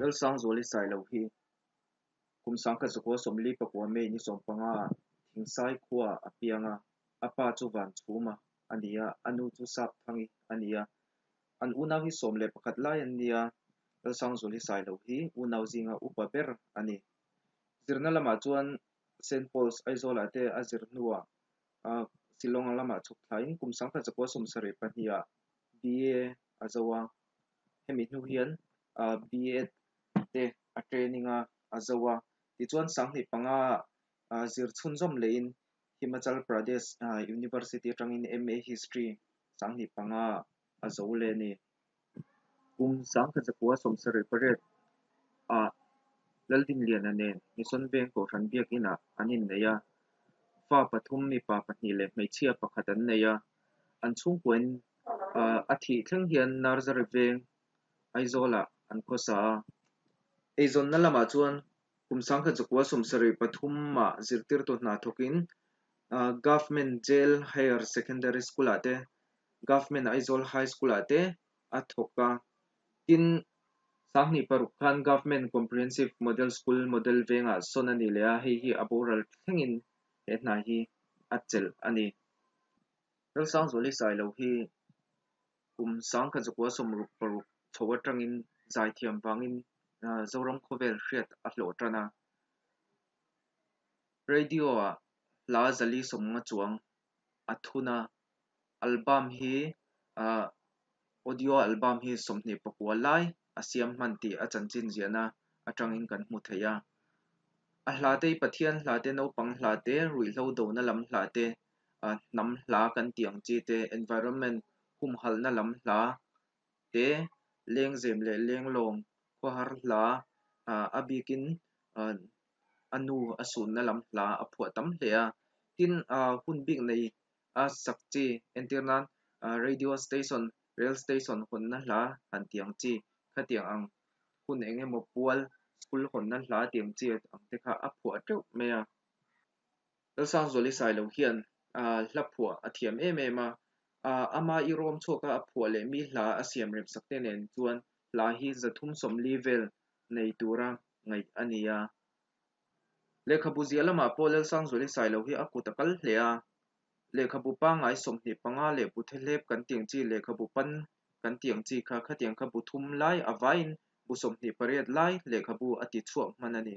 Lalsangzuali Sailo hi kum 1949 May ni 15 ah Thingsai khua a piang a, a pa chu Vanchhuma a ni a, a nu chu Sapthangi a ni a. An unau hi 11 lai an ni a, Lalsangzuali Sailo hi unau zinga upa ber a ni. Zirna lamah chuan Saint Paul's Aizawlah te a zir hnuah Shillong lamah chhuk thlaiin kum 1972 ah BA a zo a, hemi hnu hian B.Ed te a training a, a zo a. Tichuan 2005 ah zir chhunzawm lehin Himachal Pradesh University atangin MA History 2005 a zo leh a ni. Kum 1978 ah Laldinliana nen Mission Veng Kohhran Biakinah an innei a, fa pathum mipa pahnih leh hmeichhia pakhat an nei a. An chhungkuain a thih thleng hian Nursery Veng Aizawlah an khawsa a. Eizawnna lamah chuan kum 1973 ah zirtirtu hna thawkin Government Jail Higher Secondary School-ah te Government Aizawl High School-ah te a thawk a. Tin, 2006 khan Government Comprehensive Model School Model vengah sawn a ni leh a, hei hi a boral thlengin he hna hi a chelh a ni. Lalsangzuali Sailo hi kum 1966 chho atangin zaithiam vangin Zoram khawvel hriat a hlawh tan a. Radio-ah hla zali sawmnga chuang a thun a. Album hi ah audio album hi 24 lai a siam hman tih a chanchin ziahna atangin kan hmu thei a. A hla te hi Pathian hla te, naupang hla te, ruihhlo dona lam hla te, ah hnam hla kan tih ang chi te, environment humhalhna lam hla te, lengzem leh lenglawng khawhar hla ah a bikin ah a nu a sunna lam hla a phuah tam hle a. Tin, ah hun bik nei a sak chi entir nan radio station, rail station hawnna hla han tih ang chi khatiang ang hun eng emaw pual school hawnna hla tih ang chi ang te kha a phuah teuh mai a. Lalsangzuali Sailo hian hla phuah a thiam em em a, ama i rawm chhuaka a phuah leh mi hla a siam rem sak te nen chuan hla hi 340 vel nei tura ngaih a ni a. Lehkhabu ziah lamah pawh Lalsangzuali Sailo hi a kut a kal hle a, lehkhabu pangngai 25 leh bu thehlep kan tih ang chi lehkhabu pan kan tih ang chi kha khatiang kha bu thum lai a vaiin bu 28 lai lehkhabu a ti chhuak hman a ni.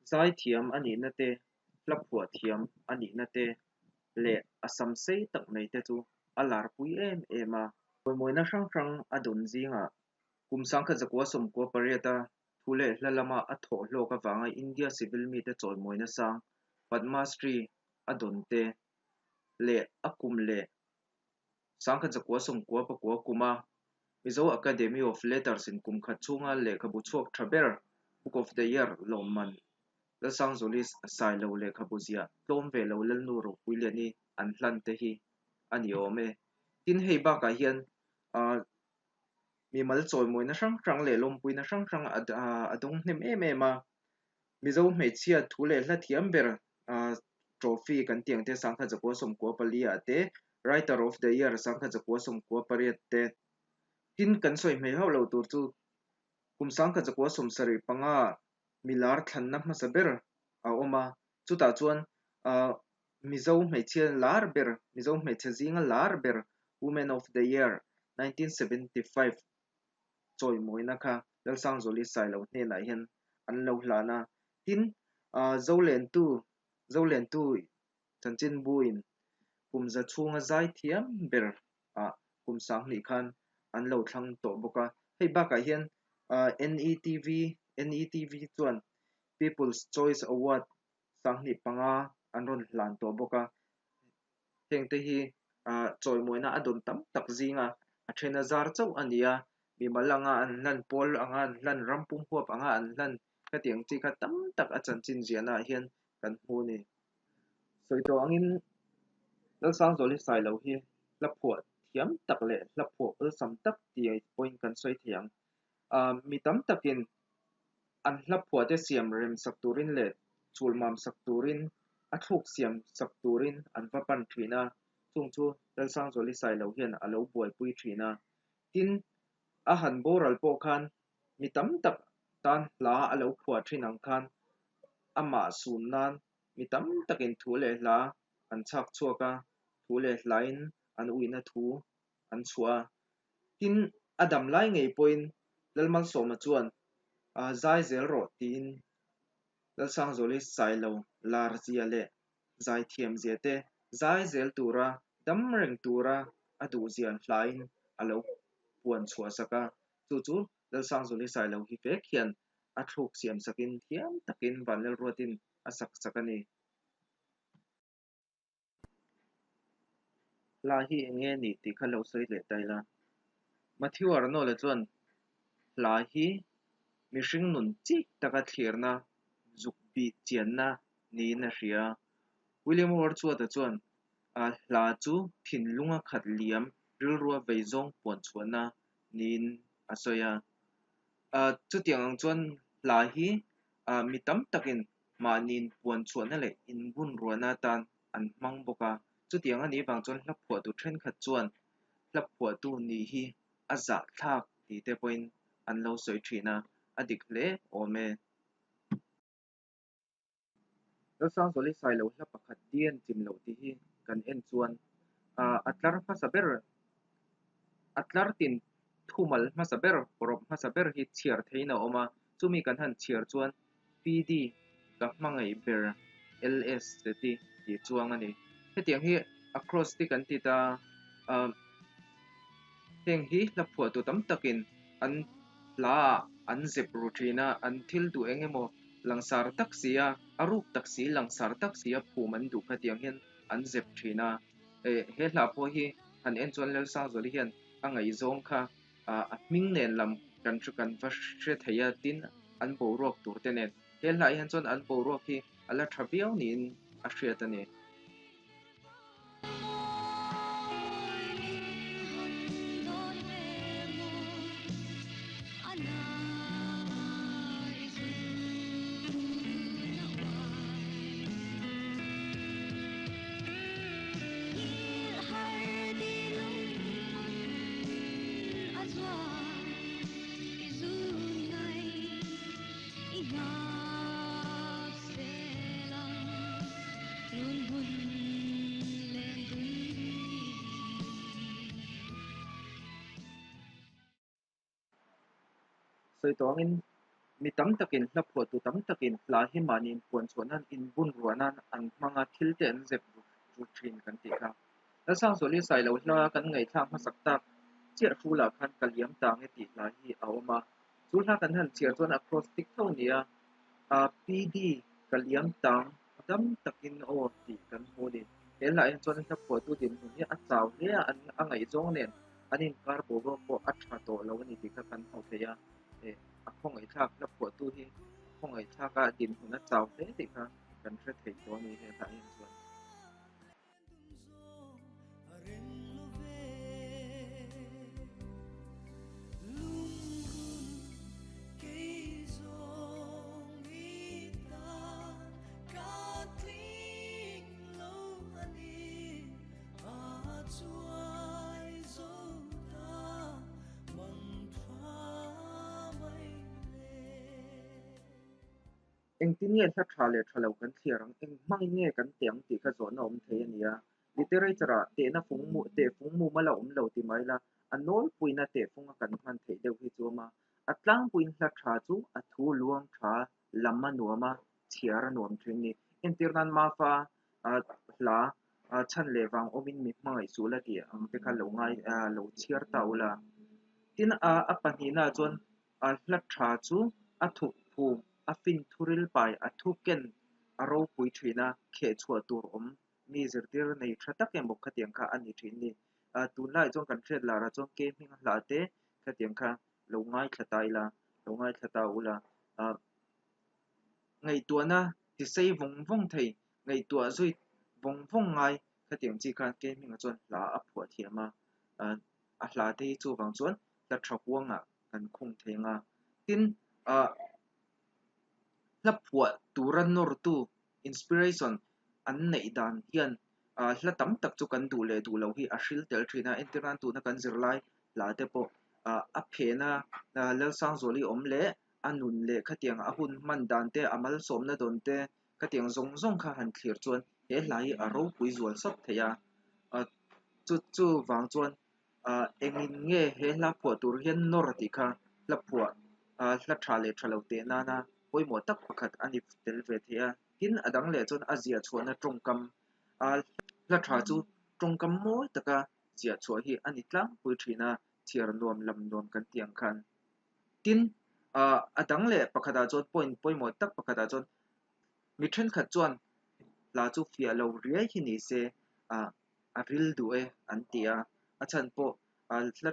Zaithiam a nihna te, hla phuah thiam a nihna te leh a sam sei tak mai te chu a larpui em em a. Pawimawina hrang hrang a dawn zingah kum 1998 a Thu leh hla lama a thawh hlawk avanga India civil mite chawimawina sang Padma Shri a dawn te leh a kum leh 1999 kuma Mizo Academy of Letters in kum khat chhunga lehkhabu chhuak tha ber Book of the Year lawmman Lalsangzuali Sailo lehkhabu ziah tlawm ve lo Lalnu Ropuiliani an hlan te hi a ni awm e. Tin, hei bakah hian mimal chawimawina hrang hrang leh lawmpuina hrang hrang a dawng hnem em em a. Mizo hmeichhia thu leh hla thiam ber trophy kan tih ang te 1994 ah te, Writer of the Year 1998 te. Tin, kan sawi hmei hauh lo tur chu kum 1975 milar thlanna hmasa ber a awm a, chutah chuan Mizo hmeichhia lar ber, Mizo hmeichhe zinga lar ber Women of the Year 1975 chawimawina kha Lalsangzuali Sailo hnenah hian an lo hlan a. Tin, Zolentu Zolentu chanchinbuin kum za chhunga zai thiam ber ah kum sanghnih khan an lo thlang tawh bawk a. Hei bakah hian NETV NETV chuan People's Choice Award sanghnih panga an rawn hlan tawh bawk a. Hengte hi chawimawiina a dawn tam tak zinga a then a zar chauh a ni a, mimal anga an hlan, pawl anga an hlan, ram pum huap anga an hlan khatiang chi kha tam tak a chanchin ziahnaah hian kan hmu a ni. Sawi tawh angin Lalsangzuali Sailo hi hla phuah thiam tak leh hla phuah awlsam tak tih pawhin kan sawi thei ang. Mi tam takin an hla phuahte siam rem sak turin leh chulmam sak turin, a thluk siam sak turin an va pan thin a, chung chu Lalsangzuali Sailo hian a lo buaipui thin a. Tin, a han boral pawh khan mi tam tak tan hla a lo phuah thin ang khan amah sun nan mi tam takin thu leh hla an chhak chhuak a, thu leh hlain an uina thu an chhuah a. Tin, a dam lai ngei pawhin Lalmalsawma chuan zai zel rawh tiin Lalsangzuali Sailo lar zia leh zaithiam zia te zai zel tura dam reng tura a duh zia hlain a lo puan chhuah sak a, chu chu Lalsangzuali Sailo hi vek hian a thluk siam sakin thiam takin Vanlalruatin a sak sak a ni. Hla hi eng nge ni tih kha lo sawi leh ta ila. Matthew Arnold-a chuan hla hi mihring nun chik taka thlirna, zuk bih chianna niin a hria. William Wordsworth-a chuan hla chu thinlunga khat liam rilrua vei zawng puan chhuahna niin a sawi a. Chutiang ang chuan hla hi mi tam takin mahniin puan chhuahna leh inbunruahna atan an hmang bawk a. Chutiang a nih vang chuan hla phuahtu thenkhat chuan hla phuahtu nih hi a zahthlak tih te pawhin an lo sawi thin a, a dik hle awm e. Lalsangzuali Sailo hla pakhat Dian chim loh tih hi kan en chuan a tlar hmasa ber, a tlar tin thumal hmasa ber, hawrawp hmasa ber hi chhiar theihin a awm a, chumi kan han chhiar chuan PD ka hmangaih ber LS te ti tih chuang a ni. Hetiang hi acrostic an ti ta a, heng hi hla phuahtu tam takin an hla ah an zep ru thin a, an thil duh eng emaw langsar tak si a, a ruk tak si, langsar tak si a phum an duh kha tiang hian an zep thin a. He hla pawh hi han en chuan Lalsangzuali hian a ngaihzawng kha a hming nen lam kan hre kan va hre thei a, tin an boruak tur te nen he hlai hian chuan an boruak hi a la tha viau niin a hriat a ni. Sawi tawh angin mi tam takin hla phuahtu tam takin hla hi mahni inpuan chhuah nan inbun ruah nan an hmang a, thil te an zep ru thin kan tih kha. Lalsangzuali Sailo hla kan ngaihthlak hmasak tak chiah hrulah khan ka liam ta nge tih hla hi a awm a, chu hla kan han chhiar chuan acrostic tho a ni a, PD ka liam tang dam takin aw tih kan hmu a ni. He hlah hian chuan hla phuahtu dinhmun hi a chau hle a, an a ngaihzawng nen an inkar boruak pawh a tha tawh lo a ni tih kha kan hmu thei a, a khawngaihthlak hla phuahtu hi a khawngaihthlak a dinhmun a chau hle tih kha kan hre thei tawh a ni he hlah hian chuan. Engtin nge hla tha leh tha lo kan thliar ang, eng hmangin nge kan teh ang tih kha zawhna awm thei a ni a. Literature-ah tehna fung mu, tehfung mumal a awm lo ti mai la, a nawlpuina tehfunga kan hman theih deuh hi chu a awm a. A tlangpuiin hla tha chu a thu luang tha lam a nuam a. chhiar a nuam thin ni. Entir nan Mafa hla chhan leh vang awmin mi hmangaih suh la tih ang te kha lo ngai lo chhiar ta ula. Tin, a pahnihnaah chuan hla tha chu a thuk phum, a fin thuril pai, a thu ken a ropui thin a, kheh chhuah tur awm mi zirtir nei tha tak emaw khatiang kha a ni thin ni. Tunlaiah chuan kan hriat larah chuan ke hming hla te khatiang kha lo ngaithla ta ila, lo ngaithla ta ula. Ngaihtuahna tisei vawng vawng thei, ngaihtuah zui vawng vawng ngai khatiang chi khan ke hmingah chuan hla a phuah thiam a, a hla te hi chuvang chuan hla tha huangah kan khung thei ang a. Tin, hla phuah tura nawrtu, inspiration, an neih dan hian hla tam tak chu kan duh leh duh loh hi a hril tel thin a, entir nan tuna kan zirlai hla te pawh a phena Lalsangzuali awm leh a nun leh khatiang a hun hman dan te, a malsawmna dawn te, khatiang zawng zawng kha han thlir chuan he hla hi a ropui zual sawt thei a. Chu chu vang chuan engin nge he hla phuah tur hian nawr tih kha hla phuah hla tha leh tha lo teh nana pawimawh tak pakhat a ni tel ve thei a. Tin, a dang leh chuan a ziah chhuahna tawngkam hla tha chu tawngkam mawi taka ziah chhuah hi a ni tlangpui thin a, chhiar nuam lam nuam kan tih ang khan. Tin, a dang leh pakhatah chuan point pawimawh tak pakhatah chuan mi thenkhat chuan hla chu fiah lo riai hi ni se a ril duh e an ti a, a chhan pawh hla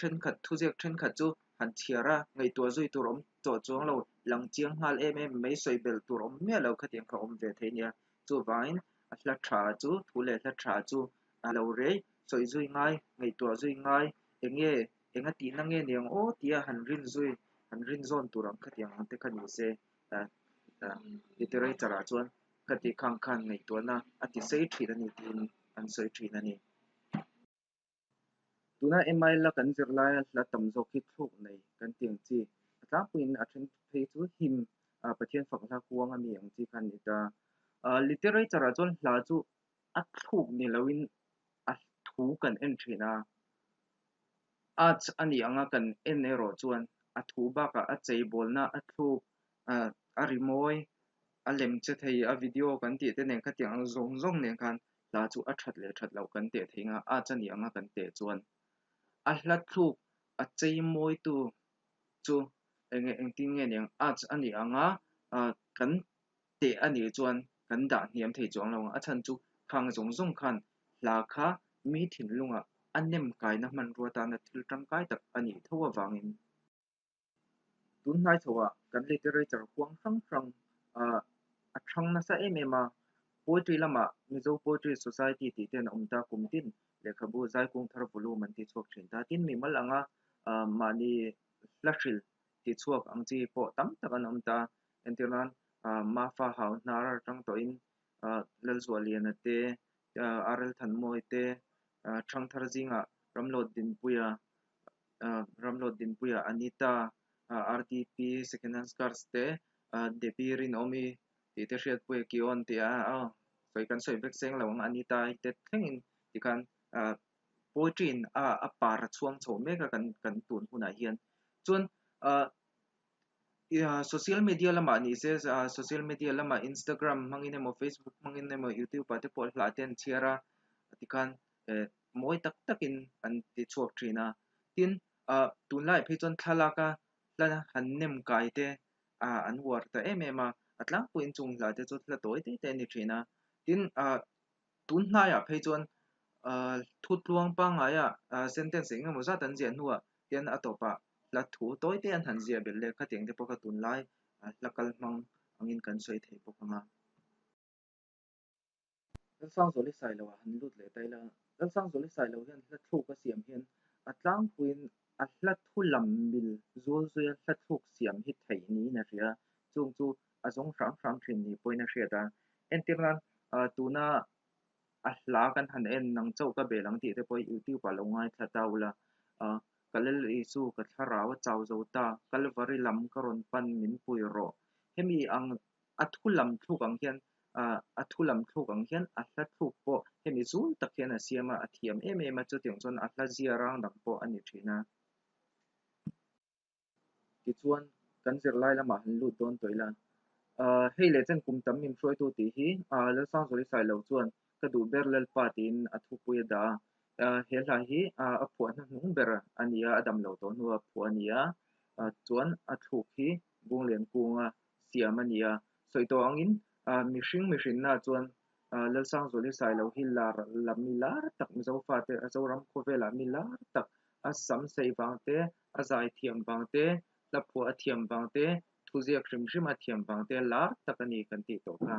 thenkhat thuziak thenkhat chu han chhiar a, ngaihtuah zui tur awm tawh chuang lo, lang chiang nghal em em mai sawi belh tur awm miah lo khatiang kha awm ve thei nia. Chuvangin a hla tha chu thu leh hla tha chu a lo rei, sawi zui ngai, ngaihtuah zui ngai, eng nge Enga tihna nge niang aw tia han rin zui, han rin zawn tur ang khatiang ang te kha ni se, literature ah chuan khati khang khan ngaihtuahna a ti sei thin a ni tiin an sawi thin a ni. Tuna MIL a kan zir laia hla tam zawk hi thluk nei kan ti ang chi, a tlangpuiin a then phei chu him Pathian fak hla kuang a mi ang chi kha a ni ta. Literature ah chuan hla chu a thluk ni loin a thu kan en thin a. Arts a nih anga kan en erawh chuan a thu bakah a cheibawlna, a thluk, a rimawi, a lem che thei, a video kan tih te nen khatiang ang zawng zawng nen khan hla chu a that leh that loh kan teh thei ang a, arts a nih anga kan teh chuan a hla thluk a cheimawitu chu eng engtin nge niang arts a nih anga kan teh a nih chuan kan dah hniam thei chuang lo ang. A chhan chu khang zawng zawng khan hla kha mi thinlungah a nem kaina hmanrua tana thil tangkai tak a nih tho avangin. Tun hnai chhoah kan literature huang hrang hrang a thang nasa em em a, poetry lamah Mizo Poetry Society tih te an awm ta kum tin lehkhabu Zaikung Thar volume an ti chhuak thin ta. Tin, mimal anga mahni hla hril ti chhuak ang chi pawh tam tak an awm ta. Entir nan Mafa Hau hnar atang tawhin Lalzuahliana te, RL Thanmawi te, Thangthar zingah Ramlawt Dinpuia, Ramlawt Dinpuia, Anita, RTP Second Hand Cars te, Debbie Rinawmi tih te hriatpuia Kion tih a sawi kan sawi vek seng lo ang Anita hi te thlengin tikhan poetry in a par a chhuang chho mek a kan tun hunah hian. Chuan Social media lamah ni se social media lamah Instagram hmangin emaw Facebook hmangin emaw YouTube ah te pawh hla te an chhiar a tikhan mawi tak takin an ti chhuak thin a tin ah tunlaiah phei chuan thlalak a hla han nem kai te ah an uar ta em em a a tlangpuiin chung hla te chu hla tawi te te a ni thin a tin ah tun hnaiah phei chuan ah thutluang pangngaia sentence eng emaw zat an ziah hnuah hian a tawpah hla thu tawi te an han ziah belh leh khatiang te pawh kha tunlai hla kal hmang angin kan sawi thei bawk ang a. Lalsangzuali Sailo ah han lut leh ta ila, Lalsangzuali Sailo hian hla thluk a siam hian a tlangpuiin a hla thu lam mil zul zuia hla thluk siam hi theih niin a hria, chung chu a zawng hram hram thin ni pawhin a hriat a. Entir nan tuna a hla kan han en nang chauh ka bel ang tih te pawh youtube ah lo ngaithla ta ula ka lel Isu ka thlarau a chau zo ta Kalvari lam ka rawn pan min pui rawh hemi ang a thu lam thluk ang hian a thu lam thluk ang hian a hla thluk pawh hemi zul tak hian a siam a a thiam em em a chutiang chuan a hla zia rang dang pawh a ni thin a. Tichuan kan zirlai lamah han lut dawn tawh ila. Hei leh chen kum tam min hruaitu tih hi Lalsangzuali Sailo chuan Ka duh ber Lalpa tiin a thupui a dah a. He hla hi a phuah hnuhnung ber a ni a, a dam lo tawh hnua phuah a ni a. Chuan a thluk hi Bunglian kunga siam a ni a. Sawi tawh angin mihring mihrinna chuan Lalsangzuali Sailo hi lar la mi lar tak Mizo fate Zoram khawvelah mi lar tak a sam sei vang te, a zai thiam vang te, hla phuah a thiam vang te, thuziak hrim hrim a thiam vang te lar tak a ni kan tih tawh kha.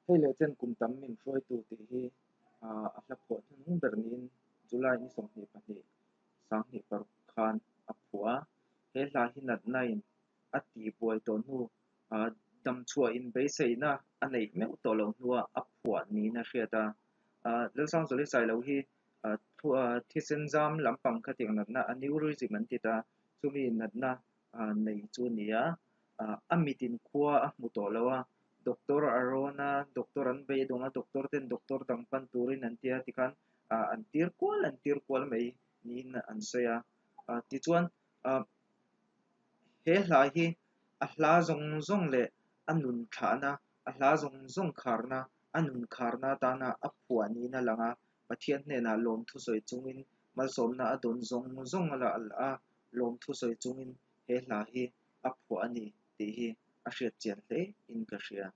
Hei leh chen kum tam min hruaitu tih hi a hla phuah hnuhnung ber niin July ni 22 26 khan a phuah a. He hla hi natnain a tihbuai tawh hnu damchhuah inbeiseina a neih meuh tawh loh hnuah a phuah niin a hriat a. Lalsangzuali Sailo hi thisen zam lampang khatiang natna aneurysm an ti ta, chumi natna nei chu a ni a. A mitin khua a hmu tawh lo a, doctor a rawn a, doctor an beidawng a, doctor ten doctor dang pan turin an ti a tikhan an tir kual an tir kual mai niin an sawi a. Tichuan he hla hi a hla zawng zawng leh a nun thlahna, a hla zawng zawng kharna, a nun kharna atana a phuah niin a lang a, Pathian hnenah lawmthu sawi chungin malsawmna a dawn zawng zawng a la a, lawmthu sawi chungin he hla hi a phuah a ni tih hi a hriat chian hle in ka hria.